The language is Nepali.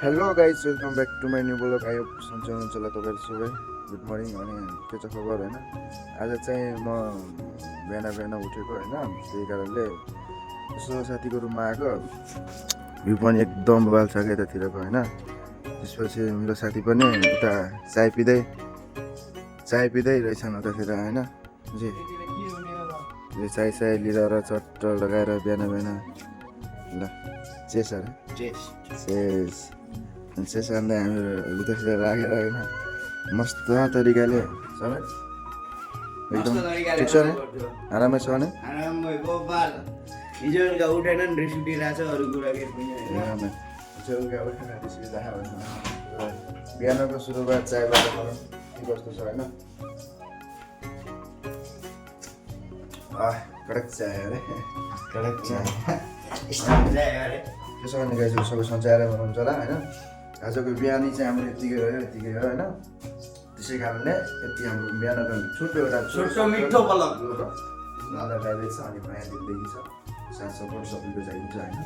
hello guys welcome back to my new vlog आयो सन्चै हुनुहुन्छ होला तपाईँहरू सबै गुड मर्निङ अनि के छ खबर होइन आज चाहिँ म बिहान बिहान उठेको होइन त्यही कारणले यसो साथीको रुममा आएको भ्यू पनि एकदम बबाल छ क्या यतातिरको होइन त्यसपछि मेरो साथी पनि उता चाय पिँदै रहेछन् उतातिर होइन जे चाय लिएर चट्ट लगाएर बिहान ल चेस अरे चेस खाँदा हामीहरू त्यसरी राखेर होइन मस्त तरिकाले एकदम ठिक छ नि आरामै छ नि हिजो उठेन नि रिस उठिरहेको छ अरू कुरा के बिहानको सुरुवात चायबाट के कस्तो छ होइन कडक चाय अरे कडक चाय त्यसो भने गाइज सबै सन्चै बनाउँछ होला होइन आजको बिहानी चाहिँ हाम्रो यत्तिकै हो होइन त्यसै कारणले यति हाम्रो बिहानको छोटो मिठो पलक जाँदैछ अनि माया दिलदेखि छ साथ सपोर्ट सबैको चाहिन्छ होइन